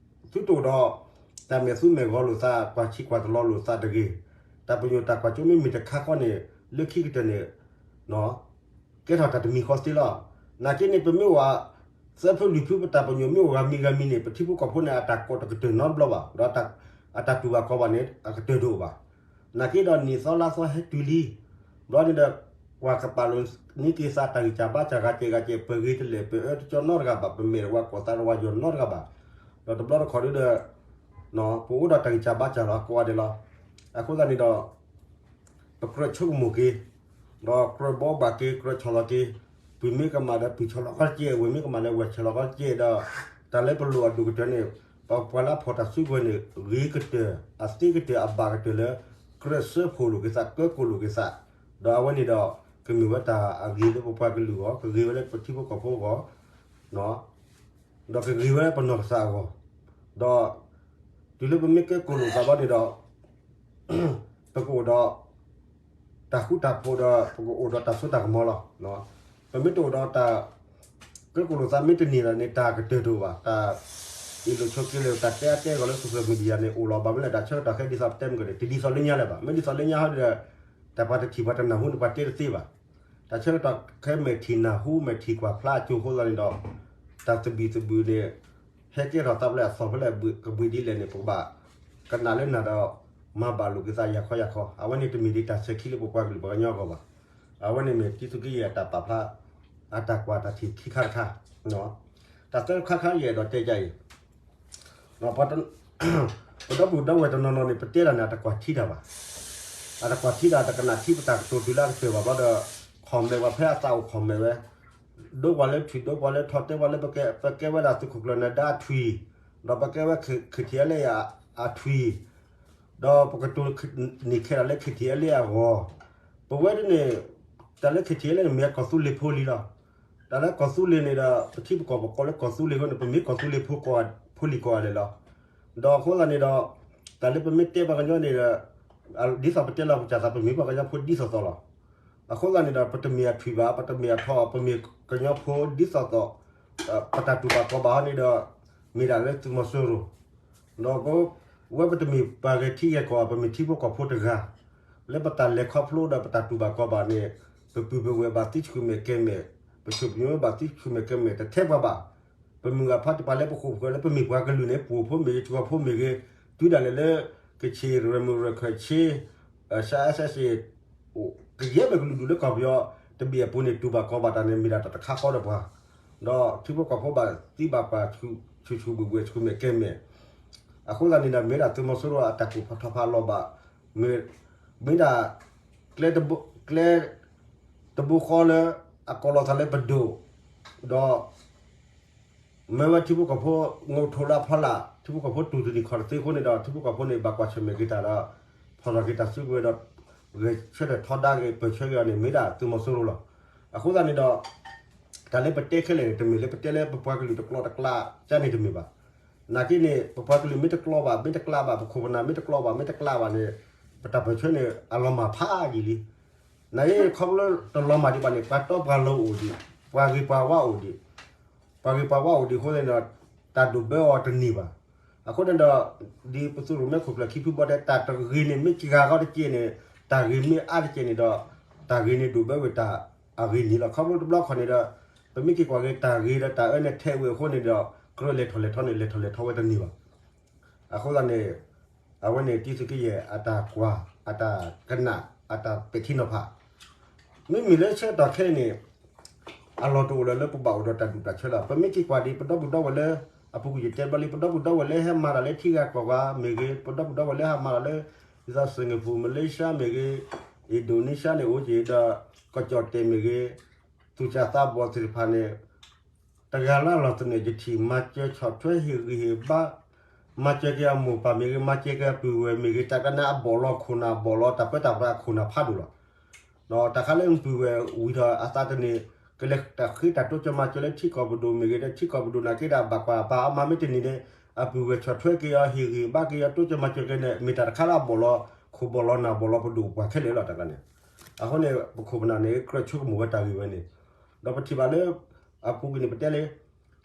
သုတအိၣ်ဒီး တၢ်မဲာ်သူမဲာ်ဂီၤလိာ်သး ကွၢ်ဆံးကွၢ်တလီၤလိာ်သးတဂ့ၤ. တၢ်ပညိၣ်တၢ်ကွၢ်စိမ့ၢ်မ့ၢ်တခါဃီန့ၣ် လၢခံကတၢၢ်န့ၣ် ကဲထီၣ်တၢ်တမံၤဃီသ့လီၤ. နာ်က့န့ၣ် ပမ့ၢ်အိၣ်သၢဖုလွံၢ်ဖု ပတၢ်ပညိၣ်မ့ၢ်အိၣ်ဂၤမံၤဂၤမံၤန့ၣ် ပထံဖိကီၢ်ဖိန့ၣ် အတၢ်ကိးတကတၢၢ်နီတဘျီဘၣ်, ဒီးအတၢ်တူၢ်ဘၣ်ခီဘၣ်န့ၣ် အကတၢၢ်တအိၣ်ဘၣ်. နာ်က့ဒီးနံၣ်သီလါသီဟဲတုၤလံ ဘျီန့ၣ်ဒီး ကွၢ်ကပာ်လိာ်န့ၢ်က့ၤသးတၢ်ဂံၢ်စၢ်ဘါစၢ်ဂၤကဲဂၤကဲ ပဂ့ၤတလဲၣ် ပအၢတကၠီနီတဂၤဘၣ်, ပမဲာ်တဝါကိၢ်သးတဝါယီၤနီတဂၤဘၣ်. ဒီးတဘျီတခီၣ်ဒုဒီး ပအိၣ်ဒီးတၢ်ဂံၢ်စၢ်ဘါစၢ်လီၤ ကိးဂၤဒဲးလီၤ. အဃိသတးန့ၣ်ဒီး ပကြၢးဆိကမိၣ်က့ၤ, ဒီးကြၢးဘိးဘၣ်က့ၤ ကြၢးဆီၣ်လီၤက့ၤ, ပုၢ်မ့ၢ်ကမၣ်ဒီးပုၢ်ဆီၣ်လီၤကီကဲ, ဝဲၢ်မ့ၢ်ကမၣ်ဒီးဝဲၢ်ဆီၣ်လီၤကီကဲဒီး တၢ်လၢပလိၣ်အဒိၣ်ကတၢၢ်န့ၣ် ပပှၤလၢအဖီၣ်တၢ်စုကဝဲၤန့ၣ် ဂ့ၤကတၢၢ် အသ့ကတၢၢ် အဘၣ်ကတၢၢ်လၢ ကြၢးစၢဖှိၣ်လိာ်က့ၤသး ကၢကိၢ်လိာ်က့ၤသး, ဒီးအဝဲန့ၣ်ဒီး ကမ့ၢ်ဝဲတၢ်အဂ့ၤလၢပပှၤကလုာ်အဂီၢ် ကဂ့ၤဝဲလၢပထံဖိကီၢ်ဖိအဂီၢ် ဒီးကဂ့ၤဝဲပနီၢ်ကစၢ်အဂီၢ်, ဒီး တုၤလၢပမ့ၢ်ကဲကိၢ်လိာ်သးဘျီန့ၣ်ဒီး ပကအိၣ်ဒီး တၢ်ဃူတၢ်ဖိးဒီး ပကအိၣ်ဒီးတၢ်စိတၢ်ကမီၤလီၤ. ပမ့ၢ်တအိၣ်ဒီးတၢ် ကဲကိၢ်လိာ်သးမ့ၢ်တန့ၢ်ဒီးန့ၣ် တၢ်ကတၢၢ်တအိၣ်ဘၣ်. တၢ်အ့ၣ်လိာ်ဆိးက့လိာ် တၢ်တဲအါတဲဂီၤလၢ social media န့ၣ် အိၣ်လီၤဘၣ်မ့ၢ်လဲၣ် တၢ်ဆၢကတီၢ်ခဲဒ်သိးပတဲမ့ၢ်ကဒီး တဒ်သိးလၢညါလၢၤဘၣ်. မ့ၢ်ဒ်သိးလၢညါဟီဒီး တၢ်ပှၤတထံၣ်ပှၤတနၢ်ဟူန့ၣ် ပှၤတဲတသ့ဘၣ်. တၢ်ဆၢကတီၢ်ခဲ မဲာ်ထံၣ်နၢ်ဟူမဲာ်ထံၣ်ကွၢ်ဖျါအကၠိအဃိသတးန့ၣ်ဒီး တၢ်သဘံၣ်သဘုၣ်န့ၣ် ဟဲကဲထီၣ်သးဖျဲၣ်အသီဖဲလဲၣ် ကဘှံးဒ်လဲၣ်န့ၣ် ပကဘၣ်ကနၣ်လၢနၤဒီး မၤဘၣ်လိာ်က့ၤသးယၤခီယၤခီ. အဝဲန့ၣ်တမ့ၢ်ဒ်တၢ်ဆဲးခံလၢပပှၤကလုာ်ပှၤကညီအဂီၢ်ဘၣ်. အဝဲန့ၣ်မ့ၢ်တံသုးက့ယဲၢ်အတၢ်ပာ်ဖျါ အတၢ်ကွၢ်တၢ်ထံၣ်ခံခါတခါ. တၢ်သၢခါခါယအဲၣ်ဒိးတဲဒ်အံၤ ပဒီပုၢ်ဒီဝဲၢ်တနီၤနီၤန့ၣ် ပတဲတၢ်န့ၣ် အတကွၢ်ထံတၢ်ဘၣ်. အတကွၢ်ထံတၢ် တကနၣ်ထံပတၢ်ကတိၤတုၤလၢအကတၢၢ်ဘၣ်ဘျီဒီး comment ပှၤဖဲအသးအိၣ် comment ဝဲ, ဒိပှၤလၢထွံၣ် ဒိပှၤလၢထီၣ် တဲပှၤလၢပကဲဝဲဒၣ်သုးခိၣ်ကျၢၢ်နၢၤဒါအထွံၣ်, ဒီးပကဲဝဲ KTLA အထွံၣ် ဒီးပကတိၤန့ၢ်ခဲလၢာ်လၢ KTLA အဂီၢ်, ပဝဲဒၣ်န့ၣ် တၢ်လၢ KTLA န့ၣ် မ့ၢ်ကီၢ်သူလ့ၤဖိလံလီၤ. တၢ်လၢကီၢ်သူလ့ၤန့ၣ်ဒီး ပထံပကီၢ်ပကိးလၢကီၢ်သူလ့ၤအဃိန့ၣ် ပမ့ၢ်ကီၢ်သူလ့ၤဖိ ဖိလံၤကိးဂၤဒဲးလီၤ. ဒီးအဃိသတးန့ၣ်ဒီး တၢ်လၢပမ့ၢ်တဲပှၤကညီန့ၣ်ဒီး ဒ်သိးပတဲလီၤပစၢ်သး ပမ့ၢ်ပှၤကညီဖိဒ်သိးသိးလီၤ. အဃိသတးန့ၣ်ဒီး ပတမ့ၢ်အထွံၣ်ဘၣ်, ပတမ့ၢ်အထီၣ်ပမ့ၢ်ကညီဖိဒ်သိးသိး, ပတၢ်တူၢ်ဘၣ်ခီဘၣ်ဟီန့ၣ်ဒီး မ့ၢ်ဒၣ်လၢသုးမီၤစိရိၤ, ဒီးပဝဲပတမ့ၢ်ပှၤဂဲၤထံဂဲၤကီၢ် ပမ့ၢ်ထံဖိကီၢ်ဖိတဂၤ, လၢပတၢ်လဲၤခီဖျိဒီးပတၢ်တူၢ်ဘၣ်ခီဘၣ်န့ၣ် ပပုၢ်ပဝဲၢ်ဘၣ်သံဆူၣ်မဲာ်ကဲမဲာ်, ပဆူၣ်ပညိဘၣ်သံဆူၣ်မဲာ်ကဲမဲာ် တထဲပှၤဘၣ်. ပမုၢ်ဂၤဖါတံၢ်ပှၤလၢပဃိၣ်ပဃၢၤလၢပမ့ၢ်ပှၤကလုာ်န့ၣ် ပှိၢ်ဖိမ့ၢ်ဂ့ၤ ကၠီဖိမ့ၢ်ဂ့ၤ, တုၤဒၣ်လဲာ်လၢ ကချ့ၣ် ရၢၢ်မုၢ်ရၢၢ်ခၢၣ်ဆ့ ရှါ SSA ကယဲၢ်မ့ၢ်ကလုာ်ဒူၣ်လၢကီၢ်ပယီၤ တဘ့ၣ်အပူၤန့ၣ် တူၢ်ဘၣ်ခီဘၣ်တၢ်န့ၣ် မ့ၢ်ဒၣ်တၢ်တခါဃီဒီးပှၤ, ဒီးထံဖိကီၢ်ဖိဘၣ်သံဘၣ်ပှၢ် ဆူၣ်ဆူၣ်ဘှဲၣ်ဘှဲၣ် ဆူၣ်မဲာ်ကဲမဲာ်, အဃိသတးန့ၣ်ဒီး မ့ၢ်ဒၣ်သုးမီၤစိရိၤအတၢ်ကူၣ်ဖးထီဖးလီၤဘၣ်, မ့ၢ်ဒၣ် ကျဲ ကျဲတဘိဃီလၢ အကိးလီၤသးလၢပဒိၣ်, ဒီး မ့ၢ်ဝဲထံဖိကီၢ်ဖိ ငိးထိးလၢအဖီလာ် ထံဖိကီၢ်ဖိတူၢ်တနံၤခီၣ်တသ့အဃိန့ၣ်ဒီး ထံဖိကီၢ်ဖိန့ၣ် ဘၣ်ကွၢ်ဆၢၣ်မဲာ်က့ၤတၢ်ဒီး ဖီၣ်ထီၣ်က့ၤတၢ်စုကဝဲၤဒီး ဂဲၤဆၢထၢၣ်ထီဒါက့ၤ ပၢၢ်ဆၢက့ၤအီၤန့ၣ် မ့ၢ်ဒၣ်သုးမီၤစိရိၤလီၤ. အဃိသတးန့ၣ်ဒီး တၢ်လၢပတဲခဲလၢာ်န့ၣ် တမ့ၢ်လၢပတဲလၢပပှၤကလုာ်တကျီတကျါကန့ၣ်တမ့ၢ်ဘၣ်. နာ်က့န့ၣ် ပပှၤကလုာ်မ့ၢ်တကျီဘၣ် မ့ၢ်တကျါဘၣ် ပခိၣ်ပနၢ်မ့ၢ်တကျီဘၣ် မ့ၢ်တကျါဘၣ်န့ၣ် ပတၢ်ပၢၢ်ဆၢန့ၣ် အလီၤမၢ်ဖးယံာ်လံ. နာ်က့ခီဖျိတလီၤမၢ်ဒံးဘၣ်န့ၣ် ပှၤတီပှၤလိၤအိၣ်ဒံး ပှၤဂ့ၤပှၤဝါအိၣ်ဒံး ပှၤဂ့ၤပှၤဝါအိၣ်ဒံးအဃိန့ၣ်ဒီး တၢ်ဒိၣ်ဘၢအီၤတန့ၢ်ဘၣ်. အဃိန့ၣ်ဒီး ဒ်ပသုးရိၣ်မဲခိၣ်ကျၢၢ်ခံဖုဘီတဲ တၢ်တဂ့ၤန့ၣ် မ့ၢ်စှၤဂီၤတကဲန့ၣ် တၢ်ဂ့ၤမ့ၢ်အါတကဲန့ၣ်ဒီး တၢ်ဂ့ၤန့ၣ်ဒိၣ်ဘၢဝဲတၢ်အဂ့ၤန့ၣ်လီၤ. ခီဖျိတဘျီခီၣ်န့ၣ်ဒီး ပမ့ၢ်က့ၤကွၢ်က့ၤတၢ်ဂ့ၤဒီးတၢ်အၢန့ၣ်ထဲးဝဲအဃိန့ၣ်ဒီး ကြၢးလဲၤထီၣ်လဲၤထီန့ၣ် လဲၤထီၣ်လဲၤထီဝဲတန့ၢ်ဘၣ်. အဃိသတးန့ၣ် အဝဲန့ၣ်တံသုးက့ယဲၢ် အတၢ်ကွၢ် အတၢ်ကနၣ် အတၢ်ပဲာ်ထံနီၤဖး မ့မ့ၢ်လၢဆၢကတီၢ်ခဲအံၤန့ၣ် အလီၢ်တအိၣ်လၢၤလၢပဘၣ်အိၣ်ဒီးတၢ်ဒူၣ်တၢ်ဆၢလီၤ. ပမ့ၢ်က့ၤကွၢ်ဒံး ပဒီပုၢ်ဒီဝဲၢ်လၢ အပူၤကွံာ်ယတဲဘျီလံ ပဒီပုၢ်ဒီဝဲၢ်လၢဟဲမၤတၢ်လၢထံဂၤကီၢ်ဂၤမ့ၢ်ဂ့ၤ ပဒီပုၢ်ဒီဝဲၢ်လၢဟဲမၤတၢ်လၢ ဒ်သိး Singapore Malaysia မ့ၢ်ဂ့ၤ Indonesia န့ၣ်အိၣ်က့ၤဒီး ကီၢ်ကၠီၣ်တဲၣ်မ့ၢ်ဂ့ၤ သူၣ်စၢ်သးဘီၣ်သ့ၣ်တဖၣ်န့ၣ် တဂၤလၢအလီၢ်သနၢၣ်ယထံၣ် မၤစၢၤဆီၣ်ထွဲဟ့ၣ်ဂံၢ်ဟ့ၣ်ဘါ မၤစၢၤက့ၤအမိၢ်ပၢ်မ့ၢ်ဂ့ၤ မၤစၢၤက့ၤအပုၢ်ဝဲၢ်မ့ၢ်ဂ့ၤ တၢ်ကနၣ်အဘီၣ်လီၤခိၣ်နၢ်ဘီၣ်လီၤ တၢ်ပၢတၢ်ပြးအခိၣ်နၢ်ဖးဒိၣ်လီၤ. ဒီးတၢ်ခါလၢပုၢ်ဝဲၢ်ဝံၤဒီးအသးတန့ၢ် ကလဲၤတၢ်ဃ့တၢ်တိစၢၤမၤစၢၤလၢထံကီၢ်ပဒိၣ်မ့ၢ်ဂ့ၤ ဒီးထံကီၢ်ပဒိၣ်နာ်က့ဒီးဘၣ်ကွၢ်ပာ်အီၤမၤမ့ၢ်တန့ၢ်န့ၣ် အပုၢ်ဝဲၢ်ဆီၣ်ထွဲက့ၤအီၤဟ့ၣ်ဂံၢ်ဟ့ၣ်ဘါက့ၤအီၤတိစၢၤမၤစၢၤက့ၤန့ၣ် မ့ၢ်တၢ်တခါလၢအဘီၣ်လီၤခိၣ်ဘီၣ်လီၤနၢ်ဘီၣ်လီၤပဒိၣ်ပှၢ်ခဲလၢာ်လီၤတၢ်ကျါန့ၣ်. အဃိန့ၣ် ပခိၣ်ပနၢ်န့ၣ် ကြၢးဆိကမိၣ်ဝဲတၢ်ဂ့ၢ်ဝဲန့ၣ် ဒီးပထံၣ်ဘၣ်လၢ အပူၤကွံာ်န့ၣ် ပတဲလံ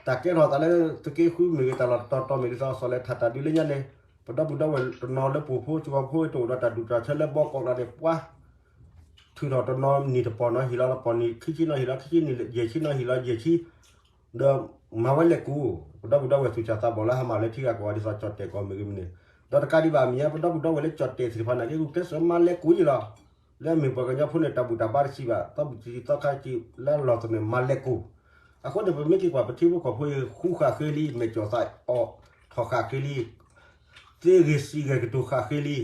တၢ်ကဲထီၣ်သးလၢသုးက့ဃုမ့ၢ်ဂ့ၤ တၢ်လီၢ်တတီၤတီၤမ့ၢ်ဂ့ၤ ဒ်သိးစီၤလဲၤထးတၢ်ဒုးလၢညါန့ၣ် ပဒီပုၢ်ဒီဝဲၢ်တနီၤလၢပှိၢ်ဖိစှီၤဖိတအိၣ်ဒီးတၢ်ဒူၣ်တၢ်ဆၢလၢဘီကီးကျါန့ၣ် ပှၤ ထုးထီၣ်တနီၤနံၣ်တပီၢ်နီၤ ဟ့ၣ်လီၤတပီၢ်နံၣ် ခံဆံနီၤ ဟ့ၣ်လီၤခံဆံနံၣ် ယဲၢ်ဆံနီၤ ဟ့ၣ်လီၤယဲၢ်ဆံ ဒီးမၤဝဲလဲၤကူ ပဒီပုၢ်ဒီဝဲၢ်သူၣ်စၢ်သးဘီၣ်လၢဟးမၤလၢထံဂၤကီၢ်ဂၤ ဒ်သိးကၠီၣ်တဲၣ်ကီၢ်မ့ၢ်ဂ့ၤမ့ၢ်န့ၣ် ဒီးတကးဒံးဘၣ်အမဲာ်ညါ ပဒီပုၢ်ဒီဝဲၢ်လၢကၠီၣ်တဲၣ်သ့ၣ်တဖၣ်နာ်က့ ဂုာ်ကျဲးစၢးမၤလဲၤကူယံၤလီၤ. လၢအမ့ၢ်ပှၤကညီဖိန့ၣ် တၢ်ဘူၣ်တၢ်ဘါတဆံးဘၣ် သီဘူၣ်တဆံးသီခါတဆံး လၢအလီၢ်သနၢၣ်မၤလဲၤကူ အဃိန့ၣ် ပမ့ၢ်က့ၤကွၢ်ပထံဖိကီၢ်ဖိအံၤ ဃူဃာ်ဃ့လံ မဲာ်ကၠီၣ်သးအီၣ်ထီၣ်ဃာ်ဃ့လံ သ့ဂ့ၤစံးဂ့ၤကတိၤဃာ်ဃ့လံ.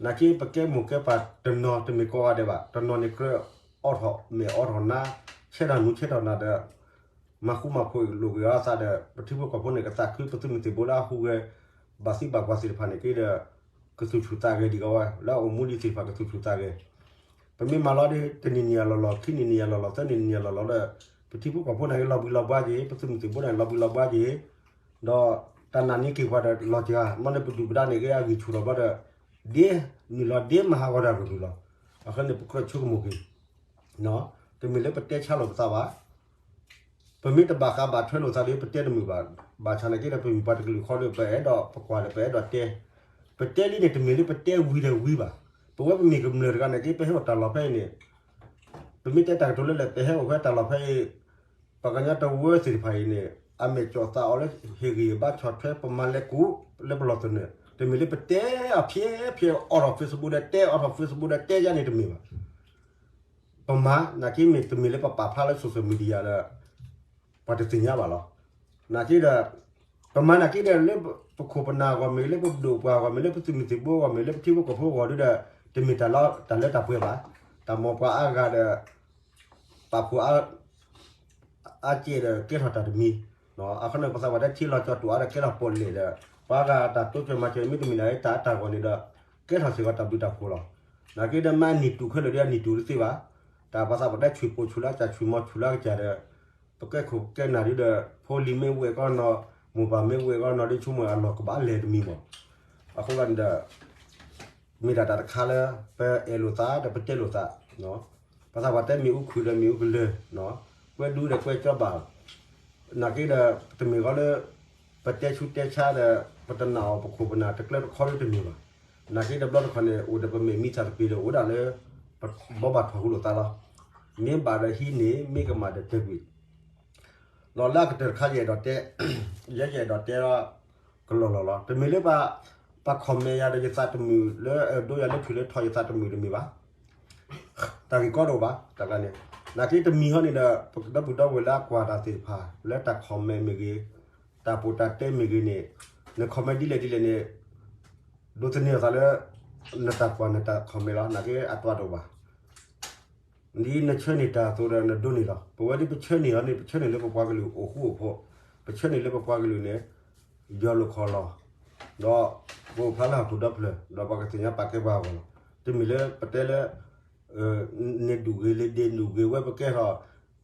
နာ်က့ပကဲမိၢ်ကဲပၢ်တနီၤတမ့ၢ်ကိးဂၤဒဲးဘၣ် တနီၤန့ၣ်ကြၢးအိးထီၣ်မဲာ်အိးထီၣ်နါ ဆဲးတၢ်နူဆဲးတၢ်နၢ်ဒီး မၤဃူမၤဖိးလိာ်ကွံာ်အသးဒီး ပထံဖိကီၢ်ဖိန့ၣ် ကသးခုပသုးမုၢ်သံၣ်ဘိလၢအဟူးဂဲၤ ဘၣ်သံဘၣ်ပှၢ်သ့ၣ်တဖၣ်န့ၣ်က့ဒီး ကသူၣ်ဆူၣ်သးဂဲၤဒံးကီးဝဲ လၢအအိၣ်မူဒံးသ့ၣ်တဖၣ်ကသူၣ်ဆူၣ်သးဂဲၤ ပမ့ၢ်မၤလီၤဒီး တနံၣ်နံၣ်အလီၢ်လီၢ် ခံနံၣ်နံၣ်အလီၢ်လီၢ် သၢနံၣ်နံၣ်အလီၢ်လီၢ်ဒီး ပထံဖိကီၢ်ဖိန့ၣ်က့လီၤဘှံးလီၤဘှါက့ၤ ပသုးမုၢ်သံၣ်ဘိန့ၣ်လီၤဘှံးလီၤဘှါက့ၤ ဒီးတၢ်နာ်န့ၢ်က့ၤပှၤဒီးလီၤစှၤ မ့ၢ်လၢပဒုၣ်ပဒါန့ၣ်က့အဂံၢ်ဆူၣ်ထီၣ်ဘျီဒီး ဒ့နုာ်လီၤဒ့မၤဟးဂီၤတၢ်ကဒုၣ်လီၤ. အဃိန့ၣ် ပကြၢးဆိကမိၣ်က့ၤ တမ့ၢ်လၢပတဲဆါလိာ်ပသးဘၣ် ပမ့ၢ်တဘၣ်ဃးဘၣ်ထွဲလိာ်သးဒီး ပတဲတမုာ်ဘၣ်. ဘၣ်ဆၣ်နာ်က့ဒီး ပမ့ၢ်ပှၤတကလုာ်ဃီဒီး ပအဲၣ်ဒိးပကွၢ်ဒီး ပအဲၣ်ဒိးတဲ ပတဲလံန့ၣ် တမ့ၢ်လၢပတဲဝံၤဒီးဝံၤဘၣ်. ပဝဲပမ့ၢ်ကမျၢၢ်တဂၤနာ်က့ ပဟဲအိၣ်တၢ်လီၢ်ဖဲအံၤန့ၣ် ပမ့ၢ်တဲတၢ်ကတိၤလၢလဲၣ် ပဟဲအိၣ်ဖဲတၢ်လီၢ်ဖဲအံၤ ပှၤကညီတဝၢသ့ၣ်တဖၣ်အံၤန့ၣ် အမဲာ်ကၠီၣ်သးအီၤလၢဟ့ၣ်ဂံၢ်ဟ့ၣ်ဘါဆီၣ်ထွဲပမၤလဲၤကူးလၢပလီၢ်သနၢၣ် တမ့ၢ်လၢပတဲအဖျဲဖျဲအိးထီၣ် Facebook ဒီးတဲ အိးထီၣ် Facebook ဒီးတဲယါန့ၣ်တမ့ၢ်ဘၣ်. ပမၤနာ်က့မ့ၢ်တမ့ၢ်လၢပပာ်ဖျါလၢ social media ဒီး ပှၤတသ့ၣ်ညါဘၣ်လီၤ. နာ်က့ဒီး ပမၤနာ်က့ဒီးလၢပခိၣ်ပနၢ်အဂီၢ်မ့ၢ်ဂ့ၤ လၢပဒိၣ်ပှၢ်အဂီၢ်မ့ၢ်ဂ့ၤ လၢပသုးမုၢ်သံၣ်ဘိအဂီၢ်မ့ၢ်ဂ့ၤ လၢပထံဖိကီၢ်ဖိအဂီၢ်ဒီး တမ့ၢ်တၢ်လၢတၢ်ပှဲၤဘၣ်. တၢ်မိၢ်ပှၢ်အါဂၤဒီး ပာ်ဖှိၣ်အါ အါကဲဒီးကဲထီၣ်တၢ်တမံၤ, အဃိန့ၣ် ပသးပှၢ်တဲထံလီၤကၠီၤတိာ်အါဒီးကဲထီၣ်ပီၣ်လဲၣ်ဒီး ပှၤဂၤတၢ်တိစၢၤမၤစၢၤမ့တမ့ၢ်ဒၣ် တၢ်အတၢ်ဂီၢ်န့ၣ်ဒီး ကဲထီၣ်စ့ၢ်ကီးတၢ်ဘျုးတၢ်ဖှိၣ်လီၤ. နာ်က့ဒီးမ့ၢ်အနံၣ်တူာ်ခဲလၢာ်ဒီးအနံၣ်တူာ်တသ့ဘၣ်. တၢ်ပှၤသးပှၢ်တဲဆူၣ်ပိာ်ဆူၣ်လၢအကစၢ် ဆူၣ်မီၤဆူၣ်လၢအကစၢ်ဒီး ပကဲခိၣ်ကဲနၢ်ဒုဒီး ဖိလံၤမ့ၢ်ဝဲၢ်ကီးနီၤ မိၢ်ပၢ်မ့ၢ်ဝဲၢ်ကီးနီၤဒီး ဆိကမိၣ်အလီၢ်ကဘၣ်လဲၤတမံၤမး. အဃိသတးန့ၣ်ဒီး မ့ၢ်ဒၣ်တၢ်တခါလၢ ပအဲၣ်လိာ်သးဒီးပတဲလိာ်သး, ပသးပှၢ်တဲမ့ၣ်အူခုၣ်ဒီးမ့ၣ်အူကလၢၤ, ကွဲဒူဒီးကွဲကၠီဘၣ်, နာ်က့ဒီး တမ့ၢ်ဃီလၢ ပတဲဆူတဲဆါဒီး ပတနာ်အီၤပခိၣ်ပနၢ်တကျၢတခီလၢတမ့ၢ်ဘၣ်. နာ်က့ဒီးဘျီတခီန့ၣ် အိၣ်ဒီးပမဲာ်မံသးတပ့ၤဒီးအိၣ်ဒၣ်လၢ ပဘီဘၣ်ထွဲးဟူလိာ်သးလီၤ. မ့ၢ်ဘၣ်ဒီးဟံးန့ၢ် မ့ၢ်ကမၣ်ဒီးတဲာ်ကွံာ် ဒီးလၢအကတၢၢ်တခါယအဲၣ်ဒိးတဲ ယဲယအဲၣ်ဒိးတဲ ကလီၢ်လီၢ်လီၤ. တမ့ၢ်လၢ ပှၤ comment ယၤဒီးယသးတမုာ်လၢ အဒိယၤလၢထွံၣ်လၢထီၣ်ယသးတမုာ်တမ့ၢ်ဘၣ်. တၢ်ဂ့ၢ်ကီတအိၣ်ဘၣ် တၢ်ကျါန့ၣ်. နာ်က့တမံၤဟီန့ၣ်ဒီး ပဒီပုၢ်ဒီဝဲၢ်လၢအကွၢ်တၢ်သ့ၣ်တဖၣ် လၢတၢ် comment မ့ၢ်ဂ့ၤ တၢ်ပိာ်တၢ်တဲမ့ၢ်ဂ့ၤန့ၣ် န comment ဒ်လဲၣ်ဒ်လဲၣ်န့ၣ် ဒိးသန့ၤအသးလၢ နတၢ်ကွၢ်နတၢ် comment လီၤ. နာ်က့အတၢ်တအိၣ်ဘၣ် ဒ်နဆၢန့ၢ်တၢ်အသိးဒီးနဒိးန့ၢ်လီၤ. ပဝဲဒ်ပဆၢန့ၢ်အီၤန့ၣ် ပဆၢန့ၢ်လၢပပှၤကလုာ်အိၣ်ဃူအိၣ်ဖိး, ပဆၢန့ၢ်လၢပပှၤကလုာ်န့ၣ် ယီၤလိာ်ခီၣ်လီၤ, ဒီးပအိၣ်ဖျါလၢဟီၣ်ခိၣ်ဒီဖျၢၣ် ဒီးပှၤကသ့ၣ်ညါပာ်ကဲပှၤအဂီၢ်လီၤ. တမ့ၢ်လၢပတဲလၢ န့ၣ်ဒူၣ်ဂ့ၤ လ့ဒ့ဒူၣ်ဂ့ၤ ဝဲပကဲထီၣ်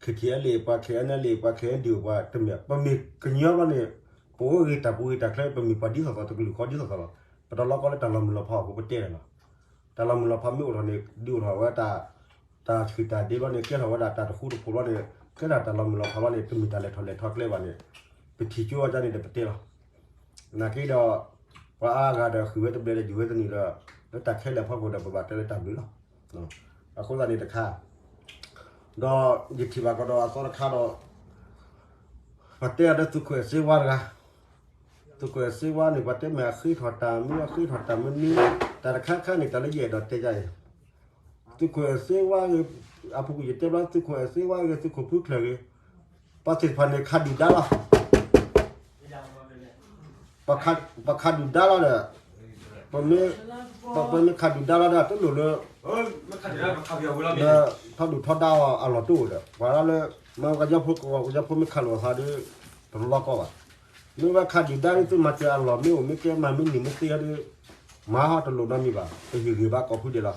KTLA ပှၤ KNLA ပှၤ KNDO ပှၤ တမ့ၢ် ပမ့ၢ်ကညီဘျီန့ၣ် ပအိၣ်ဂ့ၤတၢ်ပူၤဂ့ၤတၢ်ချၢ ပမ့ၢ်ပှၤဒ်သိးသိး တကလုာ်ဃီဒ်သိးသိးလီၤ. ပတလီၤကီလၢတၢ်လီၤမုၢ်လီၤဖးအဃိပတဲလီၤ. တၢ်လီၤမုၢ်လီၤဖးမ့ၢ်အိၣ်ထီၣ်န့ၣ် ဒုးအိၣ်ထီၣ်ဝဲတၢ် တၢ်ဆှံတၢ်ဒ့ဘျီန့ၣ် ကဲထီၣ်ဝဲဒၣ်တၢ်တဃူတဖိးဘျီန့ၣ် ကဲထီၣ်တၢ်လီၤမုၢ်လီၤဖးဘျီန့ၣ် တမ့ၢ်တၢ်လဲၤထီၣ်လဲၤထီကျဲဘၣ်န့ၣ် ပထံၣ်ကၠိအီၤန့ၣ်ဒီးပတဲလီၤ. နာ်က့ဒီး ပှၤအါဂၤဒီးဃုာ်ဝဲတဘျဲၣ်ဒီးယူၤဝဲတနံၤဒီး လၢတၢ်ခဲလၢာ်အဖီခိၣ်ဒီးပဘၣ်တဲလၢတၢ်ဘျုးလီၤ. အဃိသတးန့ၣ်တခါ ဒီးယထံၣ်ဘၣ်ကဒီးအသီတခါဒီး ပှၤတဲအီၤဒီးသုးခိၣ်အဲၣ်စ့ဝါတဂၤ, သုးခိၣ်အဲၣ်စ့ဝါန့ၣ် ပှၤတဲမ့ၢ်အဃ့ထီၣ်တၢ်မနုၤ အဃ့ထီၣ်တၢ်မနုၤ, တၢ်တခါခါန့ၣ် တၢ်လၢယအဲၣ်ဒိးတဲယၤအံၤ သုးခိၣ်အဲၣ်စ့ဝါဂ့ၤ, အပူၤကွံာ်ယတဲဘျီ သုးခိၣ်အဲၣ်စ့ဝါဂ့ၤ သုးခိၣ်ဖုချၢၣ်ဂ့ၤ, ပှၤသ့ၣ်တဖၣ်န့ၣ်ခးဒုၣ်ဒါလီၤ. ပှၤခးဒုၣ်ဒါလီၤဒီး ပမ့ၢ်ခးဒုၣ်ဒါလီၤဒီး တလိၣ်လၢ ထီဒုၣ်ထီဒါအီၤအလီၢ်တအိၣ်ဒီး ပှၤလၢ မ့ၢ်ကညီဖိကီၢ်ဖိမ့ၢ်ခးလိာ်အသးဒီး တလီၤကီဘၣ်. မ့ၢ်ဝဲခးဒုၣ်ဒါဒီး သုမၤစၢၤအလီၢ်မ့ၢ်အိၣ်မ့ၢ်ကဲ မၤမ့ၢ်နံၤမ့ၢ်သ့ဒီး မၤဟီတလိၣ်နီတမံၤဘၣ်, ပဟ့ၣ်ဂံၢ်ဘါကီၢ်ဖုဒဲးလီၤ.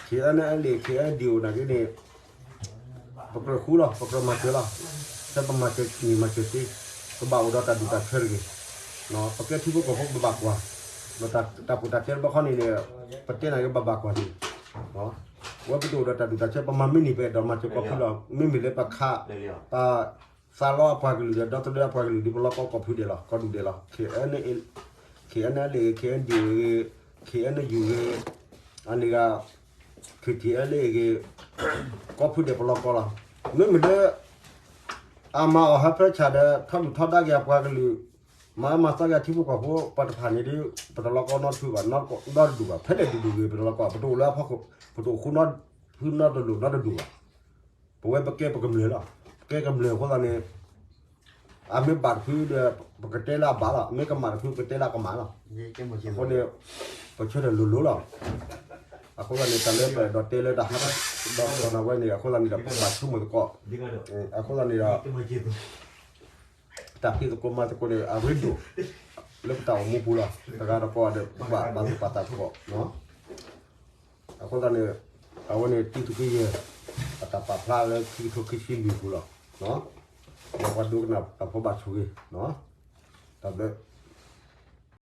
ခ့ၣ်အဲၣ်နဲၣ်လ့ၣ် ခ့ၣ်အဲၣ်ဒံၣ်အိၣ်နာ်က့န့ၣ် ပကြၢးဃူလီၤ ပကြၢးမၤစၢၤလီၤ. ဖဲပမၤစၢၤနံၤမၤစၢၤသ့ ပဘၣ်အိၣ်ဒီးတၢ်ဒူၣ်တၢ်ဆၢတဂ့ၤ. ပကဲထံဖိကီၢ်ဖိပဘၣ်ကွၢ်, တၢ်ပူၤတၢ်တဲတဘျီဃီန့ၣ်န့ၣ် ပတဲနာ်က့ဘၣ်ဘၣ်ကွၢ်န့ၣ် ဝဲပတအိၣ်ဒီးတၢ်ဒူၣ်တၢ်ဆၢ ပမၤမ့ၢ်နံၤပအဲၣ်ဒိးမၤစၢၤကီၢ်ဖုလီၤ. မ့မ့ၢ်လၢပခး ပသးလီအပှၤကလုာ်ဒီး ဒီသဒၢအပှၤကလုာ်ဒီး ပလီၤကီကီၢ်ဖုဒဲးလီၤ ကီၢ်ဒူၣ်ဒဲးလီၤ. ခ့ၣ်အဲၣ်နဲၣ်လ့ၣ်ဂ့ၤ ခ့ၣ်အဲၣ်ဒံၣ်အိၣ်ဂ့ၤ ခ့ၣ်အဲၣ်နဲၣ်ယူၣ်ဂ့ၤ အန့ၣ်ဂ့ၤ ခ့ၣ်ထံၣ်အဲၣ်လ့ၣ်ဂ့ၤ ကီၢ်ဖုဒဲးပလီၤကီလီၤ. မ့မ့ၢ်လၢ အမၤအီၤဟၢဖၢဆၣ်ဒီး ထီဒုၣ်ထီဒါက့ၤအပှၤကလုာ် မၤအါမၤသီက့ၤအထံဖိကီၢ်ဖိ ပှၤတဖၣ်န့ၣ်ဒီး ပတလီၤကီနီတဖုဘၣ် နီတဒူၣ်ဘၣ်. ဖဲလဲၣ်ဒူၣ်ဒူၣ်ဂ့ၤ ပတလီၤကီ ပတအိၣ်လၢအဖီခိၣ် ပတအိၣ်ဃူနီတဒူၣ်နီတဒူၣ်ဘၣ်. ပဝဲပကဲပကမျၢၢ်လီၤ. ပကဲကမျၢၢ်အဃိသတးန့ၣ် အမ့ၢ်ဘၣ်တဖုဒီး ပကတဲလၢအဘၣ်လီၤ. မ့ၢ်ကမၣ်တဖု ပကတဲလၢအကမၣ်လီၤ. အဃိန့ၣ် ပဆၢထၢၣ်လိၤလိၤလီၤ. အဃိသတးန့ၣ် တၢ်လၢပအဲၣ်ဒိးတဲလၢတၢ်ဟးဒီးခီနၤဝဲန့ၣ် အဃိသတးန့ၣ်ဒီး ပဘၣ်ဆိကမိၣ်သကိး အဃိသတးန့ၣ်ဒီး တၢ်ဖံးသကိးမၤသကိးန့ၣ် အရ့ဒိၣ် လၢပတၢ်အိၣ်မူပူၤလီၤ. တဂၤဒီးကိးဂၤဒီး ပဘၣ်ပာ်သူၣ်ပာ်သးသကိး အဃိသတးန့ၣ် အဝဲန့ၣ်တံၤသူၣ်က့ယဲၢ် အတၢ်ပာ်ဖျါလၢခံကထိခံဆံလွံၢ်ပူၤလီၤ. ဒီးပှၤဒိကနၣ်တၢ်ဖိဘၣ်ဆိၣ်ဂ့ၤ တၢ်ဘျုး